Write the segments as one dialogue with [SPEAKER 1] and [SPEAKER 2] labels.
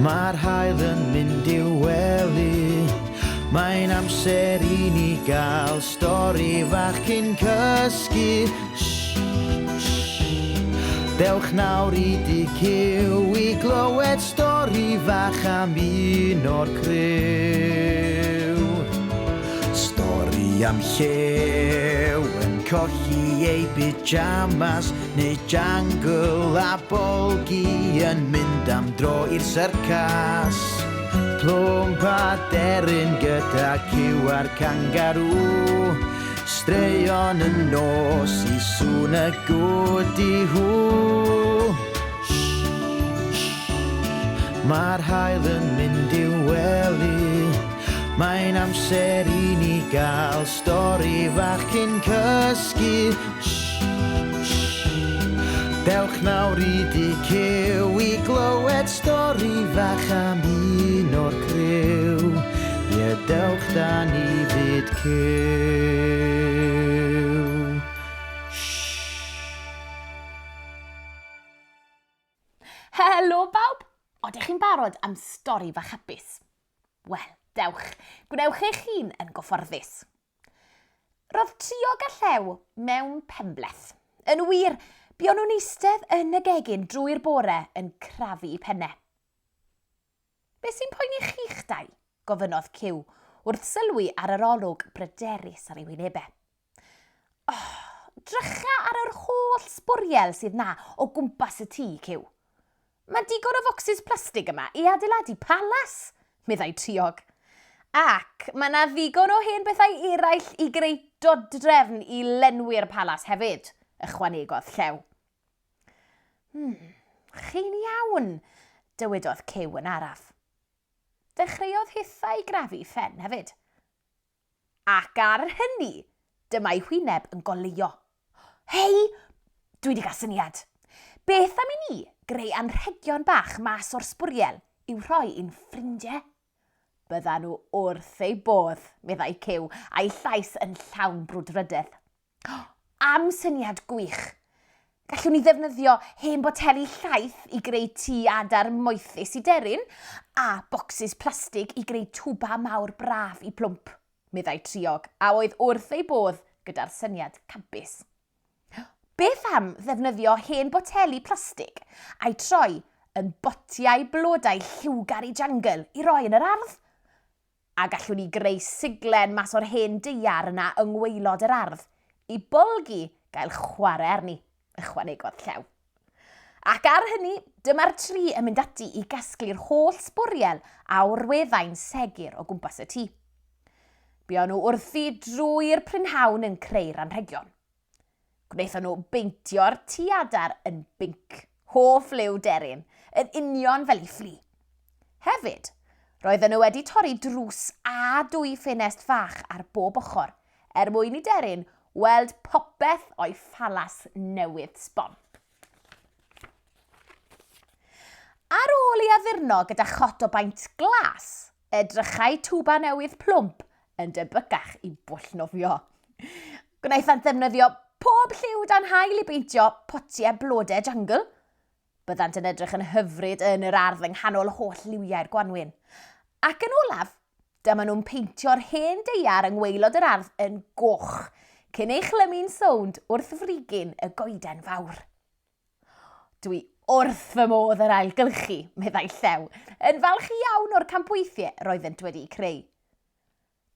[SPEAKER 1] Mae'r haul yn mynd i'w wely. Mae'n amser i ni gael stori fach cyn cysgu. Shh, shh. Dewch nawr i dŷ Cyw i glywed stori fach am un o'r criw. Stori am llew yn colli ei pyjamas neu jangle a bolgi yn mynd am dro i'r syrcas. Plwmp a deryn gyda cyw a'r cangarŵ. Straeon y nos i sŵn y gwdi hw. Mae'r haul yn mynd i'w wely. Mae'n amser i ni gael stori fach cyn cysgu. Dewch nawr i dŷ Cyw i glywed stori fach am un o'r criw. Ie, dewch da ni fyd Cyw.
[SPEAKER 2] Helo bawb! Odych chi'n barod am stori fach hapus? Wel, dewch, gwnewch eich hun yn gyfforddus. Roedd Triog a Llew mewn penbleth. Yn wir, buon nhw'n eistedd yn y gegin drwy'r bore yn crafu i penne. Be sy'n poeni chi'ch dau? gofynnodd Cyw wrth sylwi ar yr olwg bryderus ar ei wynebau. Oh, drycha ar yr holl sbwriel sydd na o gwmpas y tŷ, Cyw. Mae digon o focsys plastig yma i adeiladu palas, meddai Triog. Ac mae na ddigon o hen bethau eraill i greu dodrefn i lenwi'r palas hefyd, ychwanegodd Llew. Hmm, chi'n iawn, dywedodd Cyw yn araf. Dechreuodd hithau grafu phen hefyd. Ac ar hynny, dyma'i hwyneb yn goleuo. Hei, dwi wedi cael syniad. Beth am i ni greu anrhegion bach mas o'r sbwriel i'w rhoi i'n ffrindiau? Byddan nhw wrth eu bodd, meddai Cyw, a'i llais yn llawn brwdfrydedd. Am syniad gwych! Gallwn ni ddefnyddio hen boteli llaeth i greu tŷ adar moethus i deryn, a bocsys plastig i greu twba mawr braf i Plwmp, meddai Triog, a oedd wrth ei bodd gyda'r syniad campus. Beth am ddefnyddio hen boteli plastig a'u troi yn botiau blodau lliwgar i jangle i roi yn yr ardd? A gallwn ni greu siglen mas o'r hen deiar yna yng ngwaelod yr ardd i Bolgi gael chwarae arni, ychwanegodd Llew. Ac ar hynny, dyma'r tri yn mynd ati i gasglu'r holl sbwriel a orweddai'n segur o gwmpas y tŷ. Buon nhw wrthi drwy'r prynhawn yn creu'r anrhegion. Gwnaethon nhw beintio'r tŷ adar yn binc, hoff liw deryn, yn union fel ei ffli. Hefyd, roedden nhw wedi torri drws a dwy ffenest fach ar bob ochr er mwyn i deryn weld popeth o'i phalas newydd sbon. Ar ôl ei addurno gyda chot o baent glas, edrychai twba newydd plwmp yn debycach i bwll nofio. Gwnaethant ddefnyddio pob lliw dan haul i beintio potiau blodau jangle. Byddant yn edrych yn hyfryd yn yr ardd yng nghanol holl liwiau'r gwanwyn. Ac yn olaf, dyma nhw'n peintio'r hen deiar yng ngwaelod yr ardd yn goch, cyn ei chlymu'n sownd wrth frigyn y goeden fawr. Dwi wrth fy modd yr ailgylchu, meddai Llew, yn falch iawn o'r campweithiau roeddent wedi'u creu.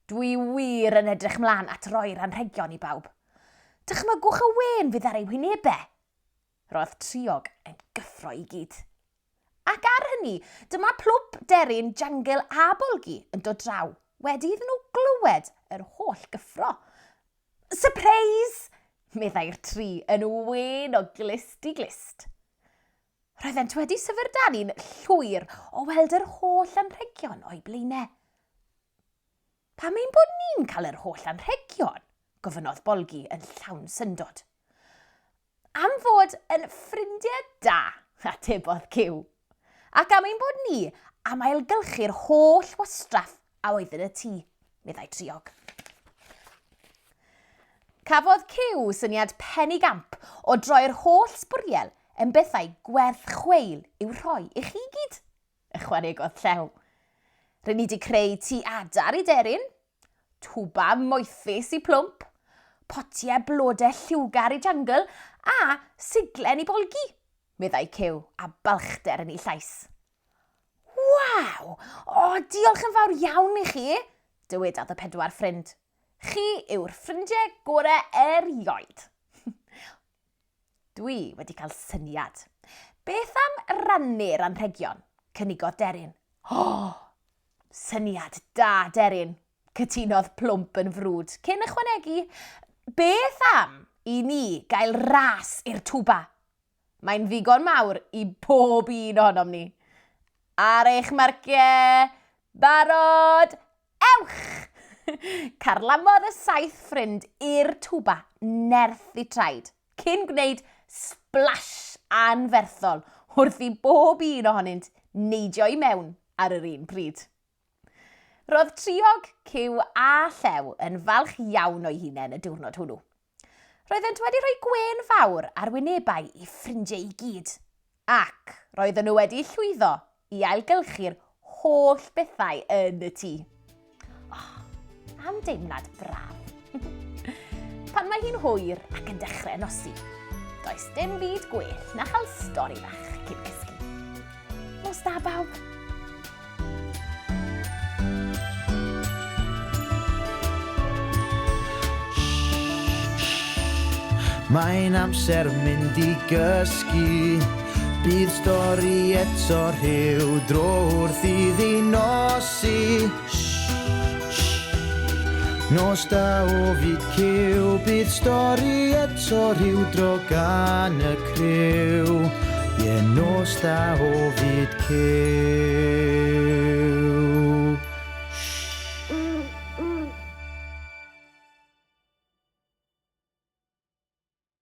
[SPEAKER 2] Dwi wir yn edrych mlaen at roi'r anrhegion i bawb. Dychmygwch y wên fydd ar eu hwynebau. Roedd Triog yn gyffro i gyd. Ac ar hynny, dyma plwp, deryn, jangyl a bolgi yn dod draw, wedi iddyn nhw glywed yr holl gyffro. Surprise! meddai'r tri yn wên o glust i glust. Roeddent wedi syfrdanu'n llwyr o weld yr holl anrhegion o'i blaenau. Pam ein bod ni'n cael yr holl anrhegion? gofynnodd Bolgi yn llawn syndod. Am fod yn ffrindiau da, atebodd Cyw. Ac am ein bod ni am ailgylchu'r holl wastraff a oedd yn y tŷ, meddai Triog. Cafodd Cyw syniad penigamp o droi'r holl sbwriel yn bethau gwerth chweil i'w rhoi i chi gyd. Ychwanegodd Llew. Rŷn ni 'di creu tŷ adar i deryn, twba moethus i Plwmp, potiau blodau lliwgar i Jangle a siglen i Bolgi, meddai Cyw a balchder yn ei llais. Waw! O, diolch yn fawr iawn i chi, dywedodd y pedwar ffrind. Chi yw'r ffrindiau gorau erioed. Dwi wedi cael syniad. Beth am rannu'r anrhegion? Cynigodd Deryn. O, syniad da, Deryn, cytunodd Plwmp yn frwd, cyn ychwanegu, Beth am i ni gael ras i'r twba? Mae'n ddigon mawr i bob un ohonom ni. Ar eich marciau, barod, ewch! Carlamodd y saith ffrind i'r twba nerth i traed, cyn gwneud splash anferthol wrth i bob un ohonynt neidio i mewn ar yr un pryd. Roedd Triog, Cyw a Llew yn falch iawn o'i hunain y diwrnod hwnnw. Roeddent wedi rhoi gwên fawr ar wynebau eu ffrindiau i gyd, ac roedden nhw wedi llwyddo i ailgylchu'r holl bethau yn y tŷ. Oh, am deimlad braf. Pan mae hi'n hwyr ac yn dechrau nosi, does dim byd gwell na chael stori fach cyn cysgu. Nos da bawb!
[SPEAKER 1] Mae'n amser mynd i gysgu. Bydd stori eto rhyw dro wrth iddi nosi. Nos da o fyd cyw, bydd stori eto rhyw dro gan y criw. Ie, nos da o fyd cyw.